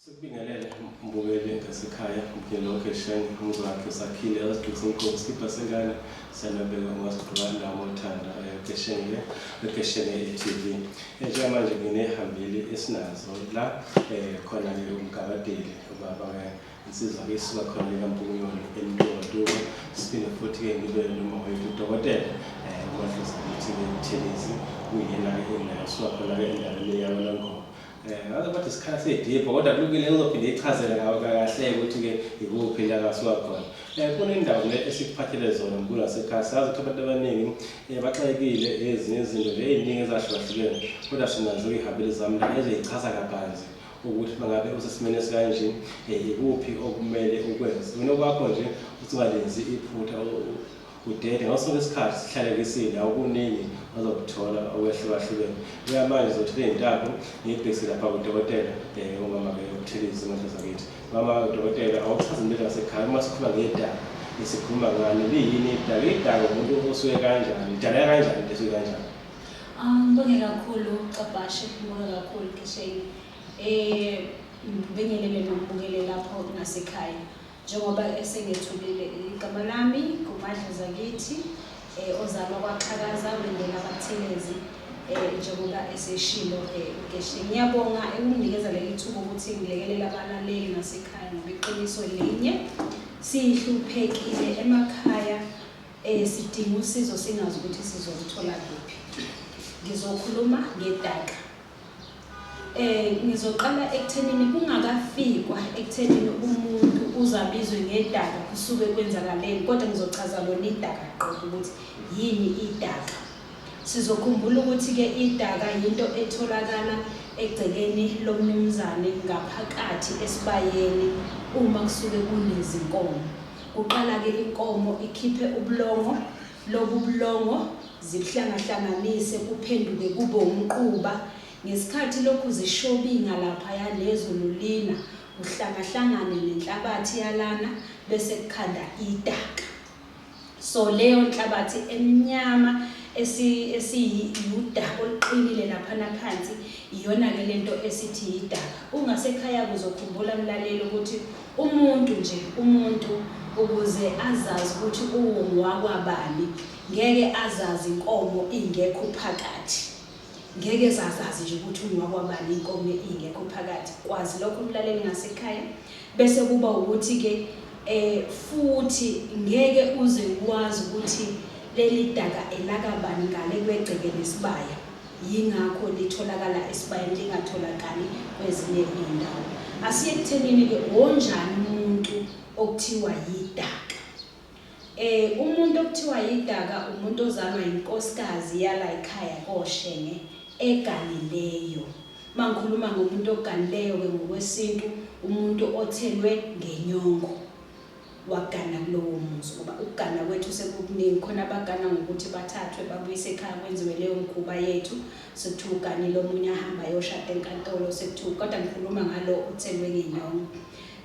Sikubingelele mbukeli ngasekhaya, mbukeli okhesheni, umzwakhe usakhile asigqikise umkhovu sikibha sengane siyanabeka ungasigqoka ndawo othanda khesheni ke khesheni e-TV. Njengamanje nginehambeli esinazo la khona-ke umgabadeli ubaba-ke insizwa-ke isuka khona kaMpukunyoni eMntungwantuko, siphinde futhi-ke ngibe noma wethu udokotela uMadlozi ukuthi-ke Buthelezi kuyena-ke enginayo usuka khona-ke endaweni yakwaNongoma. Ngaze kodwa isikhala sedipho kodwa kulungile ngizophinde ichazele kahle ukuthi-ke ikuphi la kasuka khona. Kunendawo le esikuphathele zona mkhulu wasekhaya, sazi ukuthi abantu abaningi baxakekile ezinye izinto nje ey'ningi ezahlukahlukene, kodwa sinazo iy'hambeli zami la ezoyichaza kabanzi ukuthi mangabe usesimeni esikanje ikuphi okumele ukwenze. Wena okwakho nje uthi ungalenzi iphutha udede ngaso sonke isikhathi sihlale kisile awukuningi ozokuthola okwehlukahlukene. Njengamanje uzothola iy'ntambo ngiyibhekise lapha kudokotela umama-ke uButhelezi uMadlozi akithi. Mama udokotela awuchaze impilo yasekhaya uma sikhuluma ngedaka sikhuluma ngani liyini idaka idaka umuntu osuke kanjani lidaleka kanjani into esuke kanjani? Ngibonge kakhulu Cabashe, ngibonge kakhulu Khesheni. Ngibingelele nombukele lapho ngasekhaya. Njengoba esengethulile igama lami nguMadlozakithi ozalwa kwaXhakaza wendela kwaButhelezi njengoba eseshilo uGeshe. Ngiyabonga ukunginikeza leli thuba ukuthi ngilekelele abalaleli ngasekhaya ngoba iqiniso linye sihluphekile emakhaya sidinga usizo singazi ukuthi sizoluthola kuphi. Ngizokhuluma ngedaka. Ngizoqala ekuthenini kungakafikwa ekuthenini umuntu uzabizwe ngedaka kusuke kwenzakaleni, kodwa ngizochaza lona idaka qobo ukuthi yini idaka. Sizokhumbula ukuthi-ke idaka yinto etholakala egcekeni lomnumzane ngaphakathi esibayeni uma kusuke kunezinkomo. Kuqala-ke inkomo ikhiphe ubulongo, lobu bulongo zibuhlangahlanganise kuphenduke kube umquba. Ngesikhathi lokhu zishobinga laphaya nezulu lina, kuhlangahlangane nenhlabathi yalana bese kukhanda idaka. So leyo nhlabathi emnyama esiyudaka oluqinile laphana phansi iyona-ke lento esithi yidaka. Ungasekhaya uzokhumbula mlaleli ukuthi umuntu nje umuntu ukuze azazi ukuthi uwungowakwabani ngeke azazi inkomo ingekho phakathi. Ngeke zazazi nje ukuthi ungowakwabani inkomo ingekho phakathi. Kwazi lokho umlaleli ngasekhaya. Bese kuba ukuthi-ke futhi ngeke uze wazi ukuthi leli daka elakabani ngale kwegceke nesibaya. Yingakho litholakala esibayeni lingatholakali kwezinye iy'ndawo. Asiye ekuthenini-ke wonjani umuntu okuthiwa yidaka. Umuntu okuthiwa yidaka umuntu ozalwa yinkosikazi yala ekhaya koShenge eganileyo. Uma ngikhuluma ngomuntu oganileyo-ke ngokwesintu umuntu othelwe ngenyongo wagana kulowo muzi ngoba ukugana kwethu sekukuningi. Khona abagana ngokuthi bathathwe babuyise ekhaya kwenziwe leyo mkhuba yethu sekuthiwa uganile omunye ahambe ayoshada enkantolo sekuthiwa, kodwa ngikhuluma ngalo othelwe ngenyongo.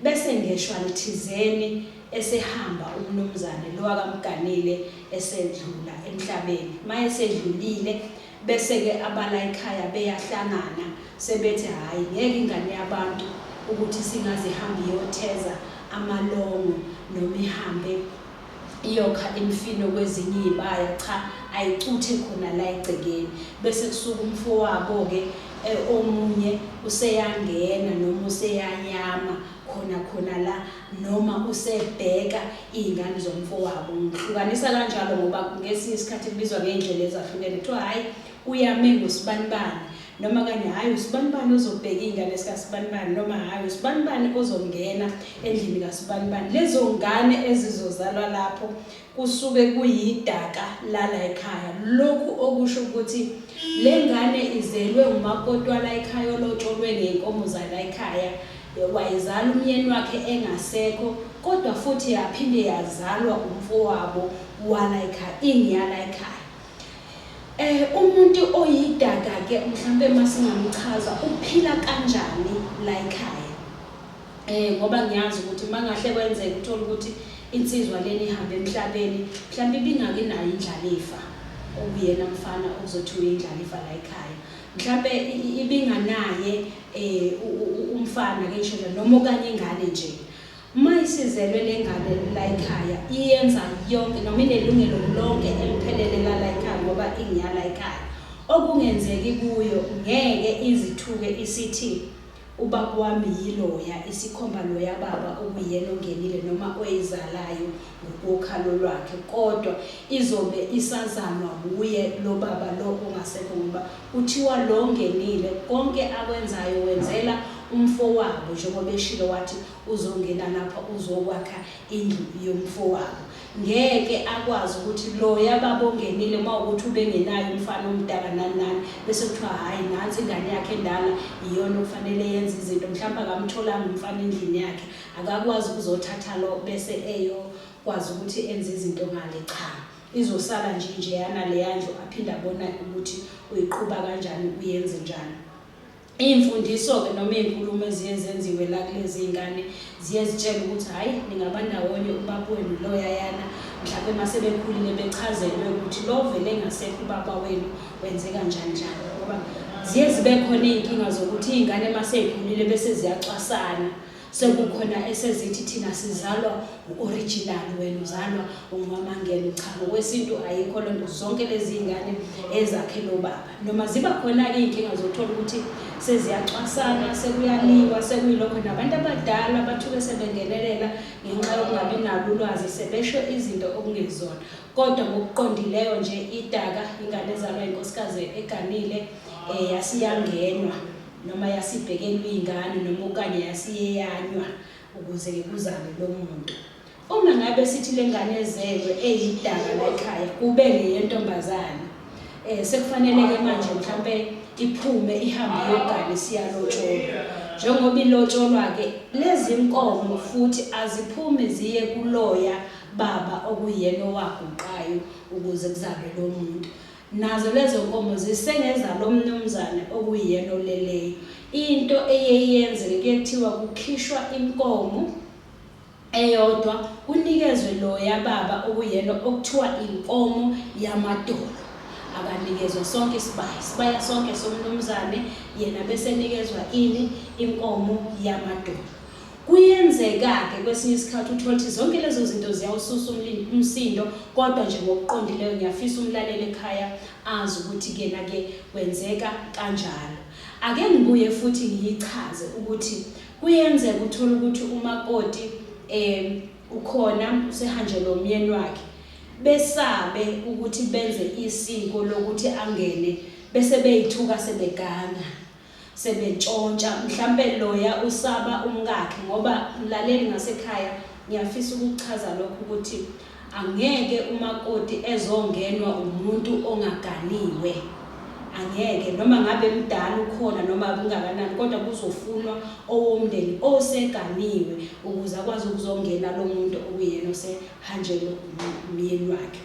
Bese ngeshwa lithizeni esehamba umnumzane lo akamganile esedlula emhlabeni. Mayesedlulile bese-ke abalayikhaya beyahlangana sebethi hhayi ngeke ingane yabantu ukuthi singaze ihambe iyotheza amalongo noma ihambe iyokha imifino kwezinye iy'baya, cha ayicuthe khona la egcekeni. Bese kusuka umfowabo-ke omunye useyangena noma useyayama khona khona la noma usebheka iy'ngane zomfowabo. Ngihlukanisa kanjalo ngoba ngesinye isikhathi kubizwa ngey'ndlela ezahlukene. Kuthiwa hhayi uyame ngosibanibani noma kanye hhayi usibanibani ozobheka iy'ngane zikasibanibani noma hhayi usibanibani ozongena endlini kasibanibani. Lezo ngane ezizozalwa lapho kusuke kuyidaka lala ekhaya. Lokhu okusho ukuthi le ngane izelwe umakoti wala ekhaya olotsholwe ngey'nkomo zala ekhaya, wayizala umyeni wakhe engasekho, kodwa futhi yaphinde yazalwa umfowabo wala ekhaya, ingeyala ekhaya. Umuntu oyidaka-ke mhlampe masingamchaza uphila kanjani la ekhaya? Ngoba ngiyazi ukuthi uma ngahle kwenzeke uthole ukuthi insizwa lena ihambe emhlabeni, mhlampe ibingaki nayo indlalifa. okuyena mfana okuzothi uyindlalifa la ekhaya. Mhlampe ibinganaye umfana ke ngisho noma okanye ingane nje. Uma isizelwe le ngane la ekhaya iyenza yonke noma inelungelo lonke eliphelele la la ekhaya ngoba ingeyala ekhaya. Okungenzeki kuyo ngeke izithuke isithi Ubaba wami yiloya, isikhomba loya baba okuyena ongenile noma oyizalayo ngokokhalo lwakhe kodwa izobe isazalwa wuye lobaba lo ongasekho ngoba kuthiwa lo ongenile konke akwenzayo wenzela umfowabo njengoba eshilo wathi uzongena lapha uzokwakha indlu yomfowabo. Ngeke akwazi ukuthi loya baba ongenile uma ukuthi ubengenaye umfana omdala nani nani bese kuthiwa hhayi nansi ingane yakhe endala iyona okufanele yenze izinto mhlawumbe akamtholanga umfana endlini yakhe akakwazi ukuzothatha lo bese eyokwazi ukuthi enze izinto ngale cha izosala nje njeyana leya ndlu aphinde abona ukuthi uyiqhuba kanjani uyenze njani. Iy'mfundiso-ke noma iy'nkulumo eziye zenziwe la kulezi iy'ngane ziye zitshele ukuthi hhayi ningabandawonye ubaba wenu loyayana mhlawumbe uma sebekhulile bechazelwe ukuthi lo vele engasekho ubaba wenu wenze kanjani njani ngoba ziye zibe khona iy'nkinga zokuthi iy'ngane uma sey'khulile bese ziyacwasana. Sekukhona esezithi thina sizalwa u-original wena uzalwa ungumamangelo. Cha, ngokwesintu ayikho loo nto. Zonke lezi ngane ezakhe lo baba. Noma ziba khona-ke iy'nkinga zothola ukuthi seziyacwasana, sekuyaliwa, sekuyilokho. Nabantu abadala bathuke sebengenelela ngenxa yokungabi nalo ulwazi, sebesho izinto okungezona. Kodwa ngokuqondileyo nje idaka ingane ezalwa inkosikazi eganile um yasiyangenwa. noma yasibhekelwa iy'ngane noma okanye yasiyeyanywa ukuze-ke kuzalwe lo muntu. Uma ngabe sithi le ngane ezelwe eyidaka la ekhaya kube ngeyentombazane um sekufanele-ke manje mhlampe iphume ihambe iyogana isiyalotsholwa. Njengoba ilotsholwa-ke lezi nkomo futhi aziphumi ziye kuloya baba okuyena owaguqayo ukuze kuzalwe lo muntu. Nazo lezo nkomo zisengezalo mnumzane okuyiyena oleleyo. Into eye yenzeke kuye kuthiwa kukhishwa inkomo eyodwa kunikezwe loya baba okuyena okuthiwa inkomo yamadolo. Akanikezwa sonke isibaya, isibaya sonke somnumzane yena bese enikezwa ini? Inkomo yamadolo. Kuyenzeka-ke kwesinye isikhathi uthole ukuthi zonke lezo zinto ziyawususa umsindo kodwa nje ngokuqondileyo ngiyafisa umlaleli ekhaya azi ukuthi kuyena-ke kwenzeka kanjalo. Ake ngibuye futhi ngiyichaze ukuthi kuyenzeka uthole ukuthi umakoti um ukhona usehanjelwe umyeni wakhe besabe ukuthi benze isiko lokuthi angene bese beyithuka sebeganga. Sebentshontsha mhlampe loya usaba umkakhe ngoba mlaleli ngasekhaya ngiyafisa ukukuchaza lokhu ukuthi angeke umakoti ezongenwa umuntu ongaganiwe angeke noma ngabe mdala ukhona noma kungakanani kodwa kuzofunwa owomndeni oseganiwe ukuze akwazi ukuzongena lo muntu okuyena osehanjelwe umyeni wakhe.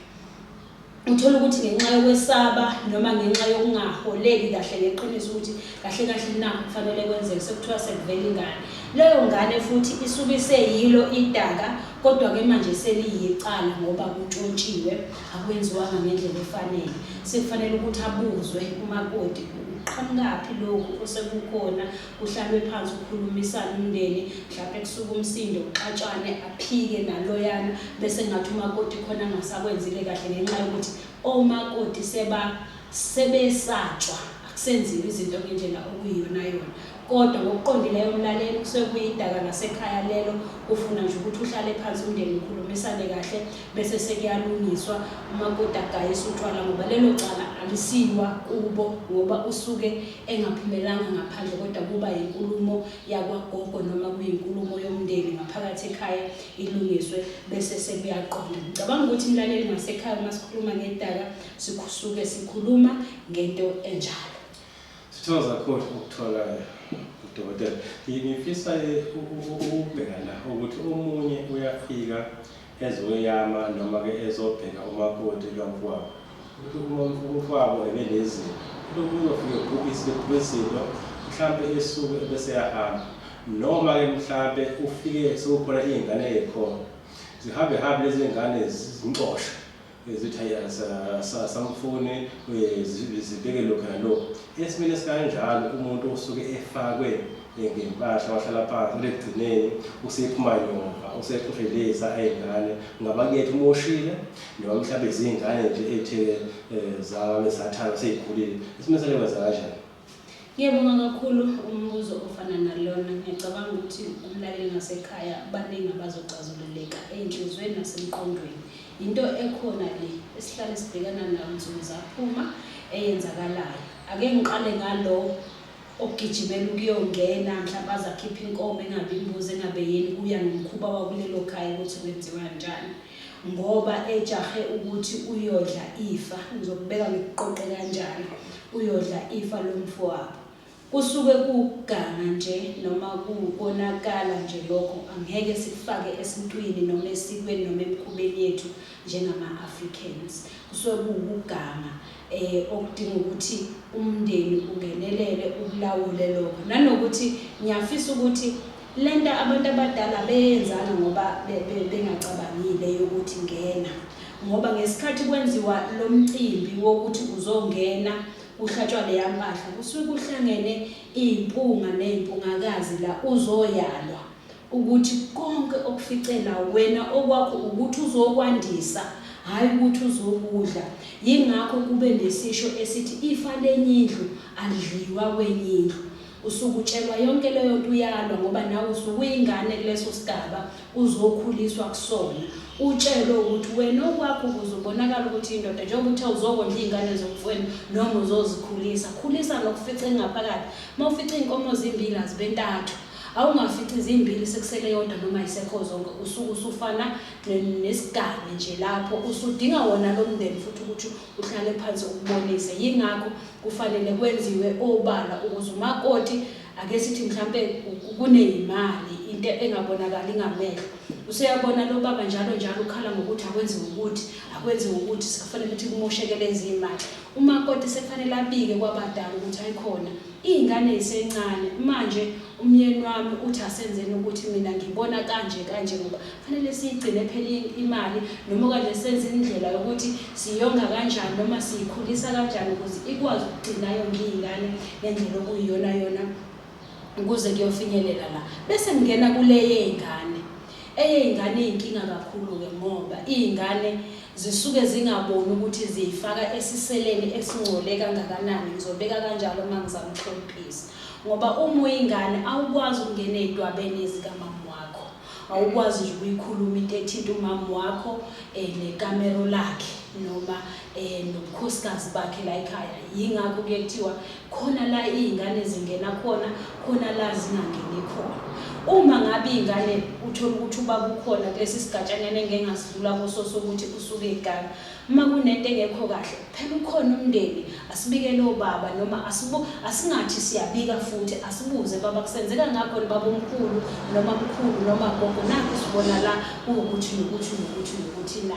Uthole ukuthi ngenxa yokwesaba noma ngenxa yokungaholeki kahle ngeqiniso ukuthi kahle kahle nakhu kufanele kwenzeke sekuthiwa sekuvela ingane. Leyo ngane futhi isuke iseyilo idaka kodwa-ke manje seliyicala ngoba kuntshontshiwe, akwenziwanga ngendlela efanele. Sekufanele ukuthi abuzwe umakoti, kuqhamukaphi lokhu osekukhona, kuhlalwe phansi kukhulumisane umndeni, mhlampe kusuke umsindo kuxatshwane aphike naloyana bese ngathi umakoti khona angasakwenzile kahle ngenxa yokuthi omakoti seba sebesatshwa akusenziwa izinto ngendlela okuyiyona yona kodwa ngokuqondileyo umlaleli kusuke kuyidaka lasekhaya lelo kufuna nje ukuthi uhlale phansi umndeni ukhulumisane kahle bese sekuyalungiswa umakoti agayise utshwala ngoba lelo cala alisiwa kubo ngoba usuke engaphumelanga ngaphandle kodwa kuba yinkulumo yakwagogo noma kuyinkulumo yomndeni ngaphakathi ekhaya ilungiswe bese sekuyaqonda. Ngicabanga ukuthi mlaleli ngasekhaya uma sikhuluma ngedaka sikusuke sikhuluma ngento enjalo. Sithokoza kakhulu ukuthola udokotela. Ngifisa ukubheka la ukuthi omunye uyafika ezoyama noma-ke ezobheka umakoti kamfowabo. Ukuthi uma umfowabo ebenezinto, ukuthi uzofike ebhubhise izinto mhlampe esuke ebese eyahamba. Noma-ke mhlampe ufike sekukhona iy'ngane ey'khona. Zihambe hambe lezi ngane zimxoshe. Zithi hayi asamfuni, zibeke lokhu nalokhu. Esimeni esikanjalo umuntu osuke efakwe ngempahla wahlala phansi, kodwa ekugcineni usephuma nyova, usexoshelisa ey'ngane. Ngabakithi umoshile noma mhlawumbe ziy'ngane nje ey'the zabe zathandwa sey'khulile. Esimeni sale kwenza kanjani? Ngiyabonga kakhulu umbuzo ofana nalona. Ngiyacabanga ukuthi umlaleli ngasekhaya baningi abazoxazululeka ey'nhliziyweni nasemqondweni. Yinto ekhona le esihlale sibhekana nayo nsuku zaphuma eyenzakalayo. Ake ngiqale ngalo ogijimela ukuyongena mhlawumbe aze akhiphe inkomo engabe imbuzi engabe yini kuya ngomkhuba wakulelo khaya ukuthi kwenziwa njani. Ngoba ejahe ukuthi uyodla ifa, ngizokubeka ngikuqoqe kanjalo, uyodla ifa lomfowabo. Kusuke kuwukuganga nje noma kuwukonakala nje lokho, angeke sikufake esintwini noma esikweni noma emikhubeni yethu njengama-Africans. Kusuke kuwukuganga okudinga ukuthi umndeni ungenelele ukulawule lokho. Nanokuthi ngiyafisa ukuthi lento abantu abadala beyenzanga ngoba bengacabangile yokuthi ngena. Ngoba ngesikhathi kwenziwa lo mcimbi wokuthi uzongena kuhlatshwa leya mpahla, kusuke kuhlangene iy'mpunga ney'mpungakazi la uzoyalwa ukuthi konke okuficela wena okwakho ukuthi uzokwandisa, hhayi ukuthi uzokudla. Yingakho kube nesisho esithi ifa lenye indlu alidliwa kwenye indlu. Usuke utshelwa yonke leyo nto uyalwa ngoba nawe usuke uyingane kuleso sigaba uzokhuliswa kusona. Utshelwe ukuthi wena okwakho ukuze ubonakale ukuthi indoda njengoba uthe uzokondla iy'ngane zomfowenu noma uzozikhulisa, khulisa nokufice ngaphakathi. Uma ufica iy'nkomo zimbili azibe ntathu. Awungafici zimbili sekusele eyodwa noma ayisekho zonke, usuke usufana nesigangi nje lapho usudinga wona lo mndeni futhi ukuthi uhlale phansi ukubonise. Yingakho kufanele kwenziwe obala ukuze umakoti ake sithi mhlampe kuneyimali into engabonakali ngamehlo useyabona lo baba njalo njalo ukhala ngokuthi akwenziwe ukuthi akwenziwe ukuthi sekufanele ukuthi kumosheke lezi imali umakoti sekufanele abike kwabadala ukuthi ayikhona iy'ngane yisencane manje umyeni wami uthi asenzeni ukuthi mina ngibona kanje kanje ngoba fanele siyigcine phela imali noma kanje senze indlela yokuthi siyonga kanjani noma siyikhulisa kanjani ukuze ikwazi ukugcina yonke iy'ngane ngendlela okuyiyona yona ukuze kuyofinyelela la. Bese ngingena kule yey'ngane. Eyey'ngane iyinkinga kakhulu-ke ngoba iy'ngane zisuke zingaboni ukuthi ziyifaka esiseleni esingcole kangakanani, ngizobeka kanjalo uma ngizama ukuhloniphisa. Ngoba uma uyingane awukwazi ukungena ey'dwabeni zikamama wakho. Awukwazi nje ukuyikhuluma into ethinta umama wakho nekamero lakhe noma nobukhosikazi bakhe la ekhaya. Yingakho kuye kuthiwa khona la iy'ngane zingena khona, khona la zingangeni khona. Uma ngabe iy'ngane uthola ukuthi ubaba ukhona kulesi sigatshanyana engike ngasidlula kuso sokuthi usuke eganga, uma kunento engekho kahle, phela ukhona umndeni, asibikele obaba noma asingathi siyabika futhi asibuze baba kusenzeka ngakho babomkhulu noma mkhulu noma gogo nakhu sibona la kuwukuthi nokuthi nokuthi nokuthi na.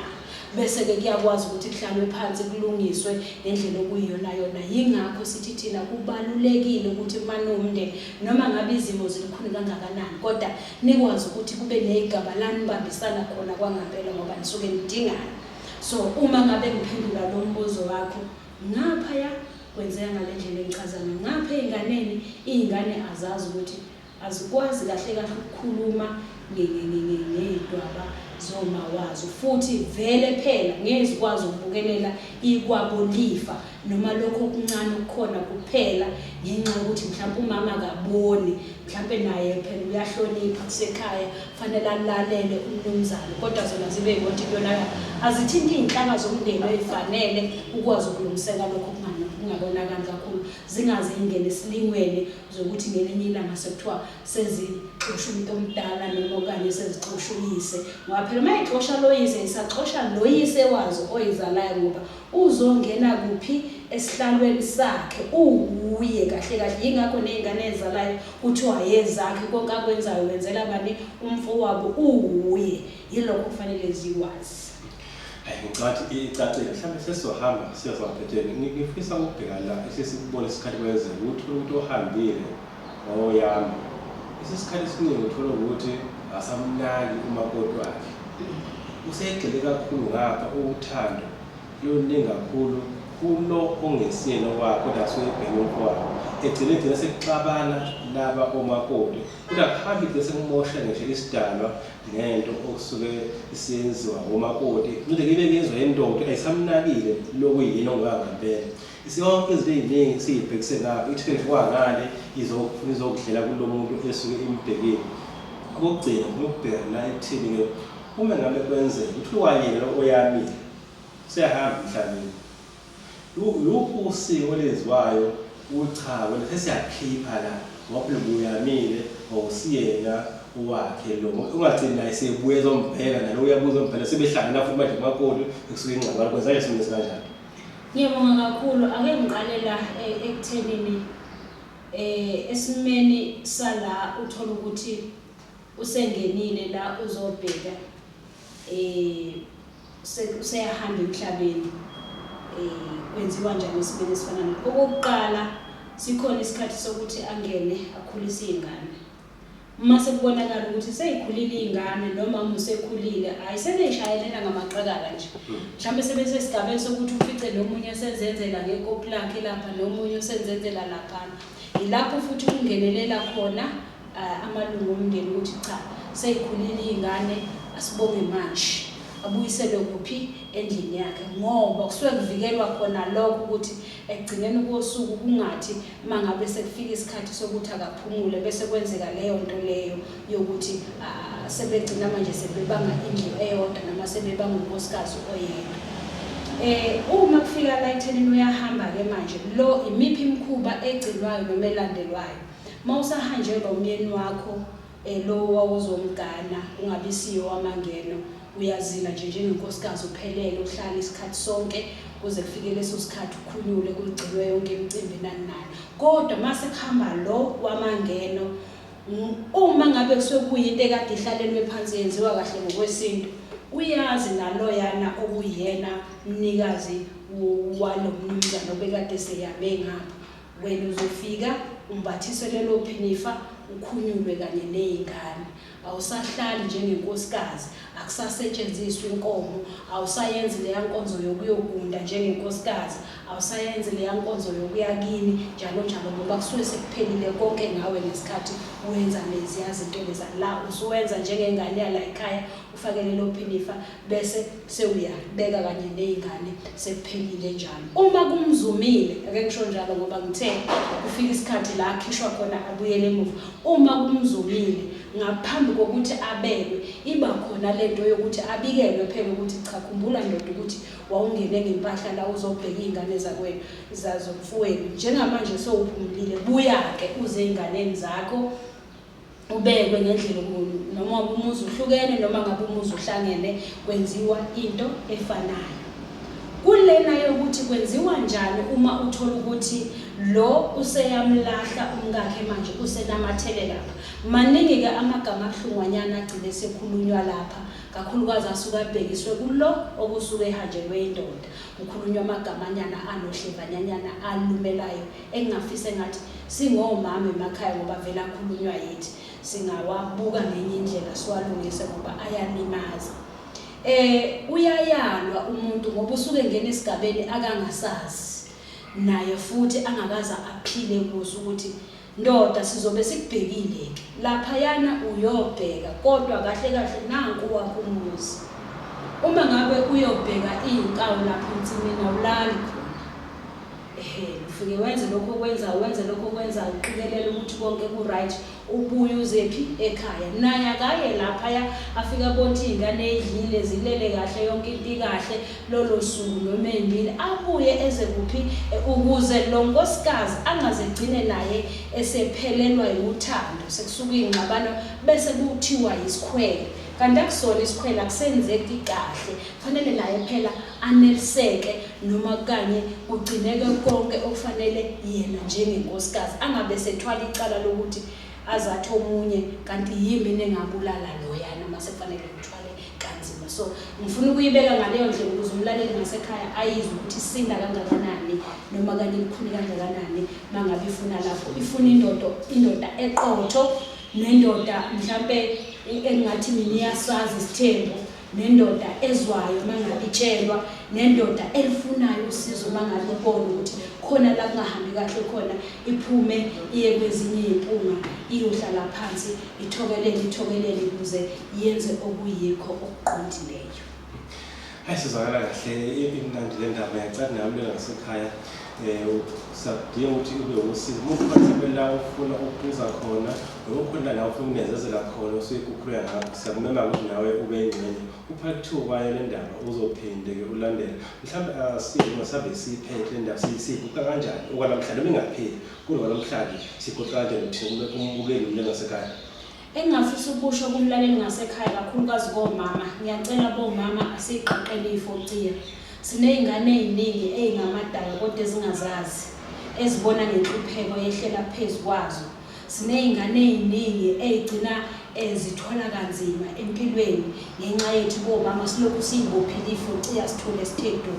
Bese-ke kuyakwazi ukuthi kuhlalwe phansi kulungiswe ngendlela okuyiyona yona. Yingakho sithi thina kubalulekile ukuthi uma niwumndeni noma ngabe izimo zilukhuni kangakanani kodwa nikwazi ukuthi kube negaba la nibambisana khona kwangampela ngoba nisuke nidingana. So uma ngabe ngiphendula lo mbuzo wakho ngaphaya kwenzeka ngale ndlela engichaza ngayo. Ngapha ey'nganeni iy'ngane azazi ukuthi azikwazi kahle kahle ukukhuluma ngey'dwaba zomawazo futhi vele phela ngeke zikwazi ukubukelela ikwabo lifa noma lokho okuncane okukhona kuphela ngenxa yokuthi mhlawumpe umama akaboni mhlawumpe naye phela uyahlonipha kusekhaya fanele alalele umnumzane kodwa zona zibe yingothi kuyonakala azithinti iy'nhlaka zomndeni ey'fanele ukwazi ukulungiseka lokho kungabonakali kakhulu zingaze ingene esilingweni zokuthi ngelinye ilanga sekuthiwa sezixosha umuntu omdala noma okanye sezixosha uyise ngoba phela uma ixosha lo yise isaxosha lo yise wazo oyizalayo ngoba uzongena kuphi esihlalweni sakhe uwuye kahle kahle yingakho ney'ngane ezalayo kuthiwa yezakhe konke akwenzayo wenzela bani umfowabo uwuye yilokho kufanele zikwazi. Hayi ngicabanga ukuthi icacile mhlawumbe sesizohamba siyozamphetheni ngifisa ukubheka la esesikubona isikhathi kwenzeka ukuthi uthole ukuthi ohambile wawoyama isikhathi esiningi uthola ukuthi asamnaki umakoti wakhe usegxile kakhulu ngapha uthando. Luningi kakhulu kulo ongesiyena owakhe kodwa asuke ebheke umfowabo. Egcine egcine sekuxabana laba omakoti. Kodwa kuhambe igcine sekumosha ngisho isidalwa ngento okusuke isiyenziwa omakoti. Kuze kibe kuyenzwa indoda ayisamnakile lokuyini ongaka ngempela. Isiyonke izinto ey'ningi siyibhekise ngapha ithi kwangale izofuna izokudlela kulo muntu esuke imbhekile. Okokugcina ngifuna ukubheka la ekuthini-ke uma ngabe kwenzeka ukuthi kwayena lo oyamile useyahamba emhlabeni. Luphi usiko olenziwayo ukuthi cha wena sesiyakukhipha la ngoba phela ubuyamile awusiyena owakhe lo ungagcini naye sebuye ezombheka nalo uyabuza uzombheka sebehlangana futhi manje kumakoti ekusuke ingxabano kwenza nje isimilo esikanjani. Ngiyabonga kakhulu. Ake ngiqale la ekuthenini esimeni sala uthola ukuthi usengenile la uzobheka useyahamba emhlabeni kwenziwa njani esimeni esifana nalokho. Okokuqala sikhona isikhathi sokuthi angene akhulise iy'ngane. Uma sekubonakala ukuthi seyikhulile iy'ngane noma uma usekhulile, hhayi sebey'shayelela ngamaqakala nje. Mhlawumbe sebesesigabeni sokuthi ufice nomunye esezenzela ngekopi lakhe lapha nomunye usenzenzela laphana. Yilapho futhi kungenelela khona amalungu omndeni ukuthi cha seyikhulile iy'ngane asibonge manje. Abuyiselwe kuphi? Endlini yakhe ngoba kusuke kuvikelwa khona lokho ukuthi ekugcineni kosuku kungathi uma ngabe sekufika isikhathi sokuthi akaphumule bese kwenzeka leyo nto leyo yokuthi sebegcina manje sebebanga indlu eyodwa noma sebebanga unkosikazi oyedwa. Uma kufika la ekuthenini uyahamba-ke manje lo imiphi imikhuba egcinwayo noma elandelwayo? Uma usahanjelwa umyeni wakho lo wawuzomgana ungabisiyo wamangeno uyazila nje njengenkosikazi uphelele uhlale isikhathi sonke kuze kufike leso sikhathi ukhunyule kugcinwe yonke imicimbi nani nani. Kodwa mase kuhamba lo wamangeno uma ngabe kusuke kuyinto ekade ihlalelwe phansi yenziwa kahle ngokwesintu uyazi naloyana okuyena mnikazi walo mnumzane obekade seyame ngapha. Wena uzofika umbathiswe lelo phinifa ukhunyulwe kanye ney'ngane. Awusahlali njengenkosikazi, akusasetshenziswa inkomo, awusayenzi leya nkonzo yokuyogunda njengenkosikazi, awusayenzi leya nkonzo yokuya kini njalo njalo ngoba kusuke sekuphelile konke ngawe ngesikhathi wenza leziya zinto leza. La usuwenza njengengane yala ekhaya ufake lelo phinifa bese sewuyabeka kanye ney'ngane sekuphelile njalo. Uma kumzumile, ake ngisho njalo ngoba ngithe kufika isikhathi la akhishwa khona abuyele emuva. Uma kumzumile ngaphambi kokuthi abekwe iba khona lento yokuthi abikelwe phela ukuthi cha khumbula ndoda ukuthi wawungene ngempahla la uzobheka iy'ngane zakwenu zazomfowenu njengamanje sewuphumulile buya-ke uze ey'nganeni zakho ubekwe ngendlela noma ngabe umuzi uhlukene noma ngabe umuzi uhlangene kwenziwa into efanayo. Kulena yokuthi kwenziwa njani uma uthola ukuthi lo useyamlahla umkakhe manje usenamathele lapha. Maningi-ke amagama abuhlungwanyana agcine esekhulunywa lapha, kakhulukazi asuke abhekiswe kulo okusuke ehanjelwe indoda. Kukhulunywa amagamanyana anohlevanyanyana alumelayo engingafisa engathi singomama emakhaya ngoba vele akhulunywa yithi singawabuka ngenye indlela siwalungise ngoba ayalimaza. Uyayalwa umuntu ngoba usuke engena esigabeni akangasazi naye futhi angakaze aphile kuso ukuthi ndoda sizobe sikubhekile-ke laphayana uyobheka kodwa kahle kahle nanku wakho umuzi. Uma ngabe uyobheka iy'nkawu lapha ensimini awulali khona. Ehhe, ufike wenze lokho okwenzayo, wenze lokho okwenzayo, uqikelele ukuthi konke ku-right, ubuye uzephi ekhaya. Naye akaye laphaya afike abone ukuthi iy'ngane ey'dlile zilele kahle, yonke into ikahle lolo suku noma ey'mbili, abuye eze kuphi ukuze lo nkosikazi angaze egcine naye esephelelwa wuthando, sekusuka iy'ngxabano bese kuthiwa yisikhwele. Kanti akusona isikhwele, akusenzeki kahle. Kufanele naye phela aneliseke noma kanye kugcineke konke okufanele yena njengenkosikazi angabe sethwala icala lokuthi azathi omunye kanti yimi engabulala loyana uma sekufanele ngithwale kanzima. So ngifuna ukuyibeka ngaleyo ndlela ukuze umlaleli ngasekhaya ayizwe ukuthi isinda kangakanani noma kanye likhuni kangakanani uma ngabe ifuna lapho ifuna indoda eqotho nendoda mhlampe engathi mina iyasazi isithembu nendoda ezwayo uma ngabe itshelwa Nendoda elifunayo usizo uma ngabe ibona ukuthi khona la kungahambi kahle khona, iphume iye kwezinye iy'mpunga, iyohlala phansi, ithokelele, ithokelele ukuze yenze okuyikho okuqondileyo. Hayi, sizwakala kahle, imnandi le ndaba. Ngiyacela nawe lena ngasekhaya, siyakudinga ukuthi ube usizo. Uma ufuna la ufuna ukubuza khona, noma ukhona la ufuna ukunezezela khona, usuke ukhuluma ngakho, siyakumema ukuthi nawe ube ingxenye. U-part 2 wayo le ndaba uzophinde-ke ulandele. Mhlawumbe asibe siyiphethe le ndaba, siyiguqa kanjani okwanamhlanje, noma ingapheli kodwa kwanamhlanje siguqa kanjani thina umbukeli umle ngasekhaya? Engingafisa ukusho kumlaleli ngasekhaya, kakhulukazi komama, ngiyacela bomama, asiyiqaqele ifociya. Siney'ngane ey'ningi ey'ngamadaka kodwa ezingazazi, ezibona ngenhlupheko yehlela phezu kwazo. Siney'ngane ey'ningi ey'gcina zithwala kanzima empilweni ngenxa yethu bomama, silokhu siyibophile ifociya, sithule sithe du.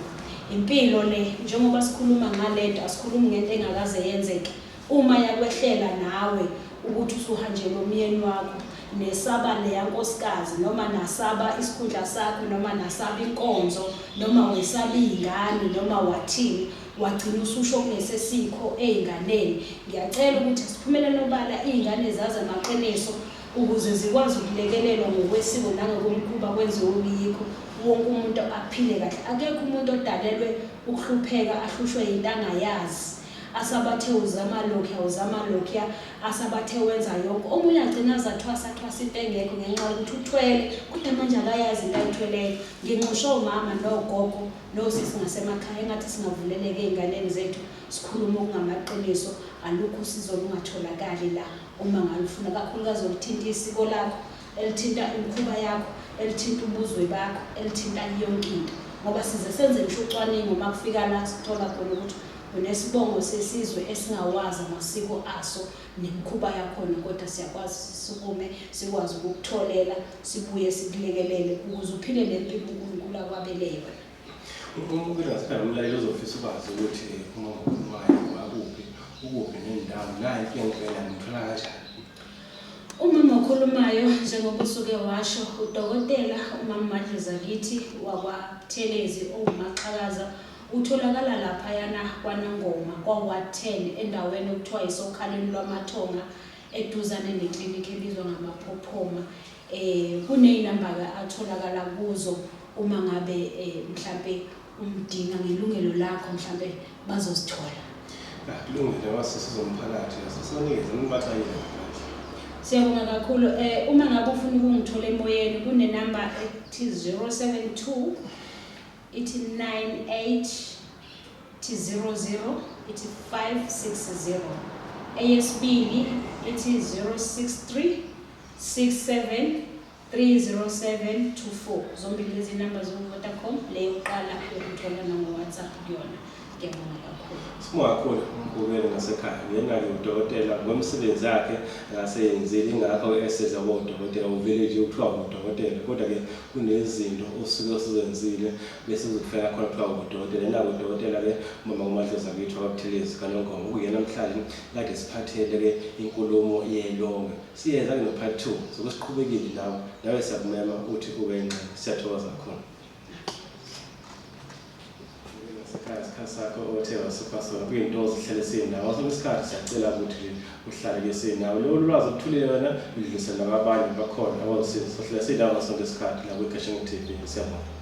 Impilo le, njengoba sikhuluma ngalento, asikhulumi ngento engakaze yenzeke. Uma yakwehlela nawe ukuthi usuhanjelwe umyeni wakho, nesaba leya nkosikazi, noma nasaba isikhundla sakho, noma nasaba inkonzo, noma wesaba iy'ngane, noma wathini, wagcina ususho okungesesikho ey'nganeni, ngiyacela ukuthi siphumele nobala, iy'ngane zazi amaqiniso ukuze zikwazi ukulekelelwa ngokwesiko nangokomkhuba, kwenziwe okuyikho, wonke umuntu aphile kahle. Akekho umuntu odalelwe ukuhlupheka, ahlushwe yinto angayazi. Asabathe uzama lokhuya, uzama lokhuya, asabathe wenza yonke. Omunye agcina azathwasa, athwasa into engekho ngenxa yokuthi uthwele, kodwa manje akayazi into ayithweleyo. Nginxusha omama nogogo nosisi ngasemakhaya, engathi singavuleleka ey'nganeni zethu, sikhulume okungamaqiniso. Alukho usizo olungatholakali la uma ngalufuna, kakhulukazi oluthinta isiko lakho, elithinta imikhuba yakho, elithinta ubuzwe bakho, elithinta yonke into. Ngoba size senze ngisho ucwaningo, uma kufika la sithola khona ukuthi unesibongo sesizwe esingawazi amasiko aso nemikhuba yakhona, kodwa siyakwazi sisukume, sikwazi ukukutholela, sibuye sikulekelele ukuze uphile nempilo uNkulunkulu akwabele yona. Umbukeli ngasekhaya, umlaleli uzofisa ukwazi ukuthi umama okhulumayo wakuphi, ukuphi nendawo, nayo inkinga ngibhekana ngimthola kanjani? Umama okhulumayo, njengoba usuke washo, udokotela umama Madlozakithi wakwaButhelezi owuMaxhakaza, utholakala laphayana kwaNongoma kwa-Ward 10, endaweni okuthiwa isokhaleni lwamathonga, eduzane neklinikhi ebizwa ngamaphophoma. Kuney'namba-ke atholakala kuzo uma ngabe mhlampe umdinga ngelungelo lakho, mhlampe bazozithola. Kulungile, wasisiza umphakathi, asisonikeze nibaxakile ngaphandle. Siyabonga kakhulu. Uma ngabe ufuna ukungithola emoyeni, kunenamba ethi 072, ithi 98, ithi 00, ithi 560. Eyesibili ithi 063 67 307 24. Zombili lezi namba zoku-Vodacom, le yokuqala uyokuthola nango-WhatsApp kuyona. Ngiyabonga kakhulu. Sibonga kakhulu umbukeli ngasekhaya. Uyena-ke udokotela ngokwemisebenzi yakhe akaseyenzile, ingakho eseza kodokotela, uvele nje kuthiwa udokotela, kodwa-ke kunezinto osuke usuzenzile bese uzokufika khona kuthiwa udokotela. Yena-ke udokotela-ke umama uMadlozakithi wakwaButhelezi kaNongoma, okuyena namhlanje kade siphathele-ke inkulumo yelongwe. Siyeza-ke no-part 2, soke siqhubekile nawe, nawe siyakumema ukuthi ube ingxenye. Siyathokoza kakhulu. Ngasekhaya, isikhathi sakho othe wasipha sona kuyinto ozihlale sinawo sonke isikhathi. Siyacela ukuthi uhlale-ke sinawo lolu lwazi oluthulile wena, udlulisele nakwabanye bakhona abazosiza. Sohlale sinawo sonke isikhathi la kwi-Khasheni TV. Siyabonga.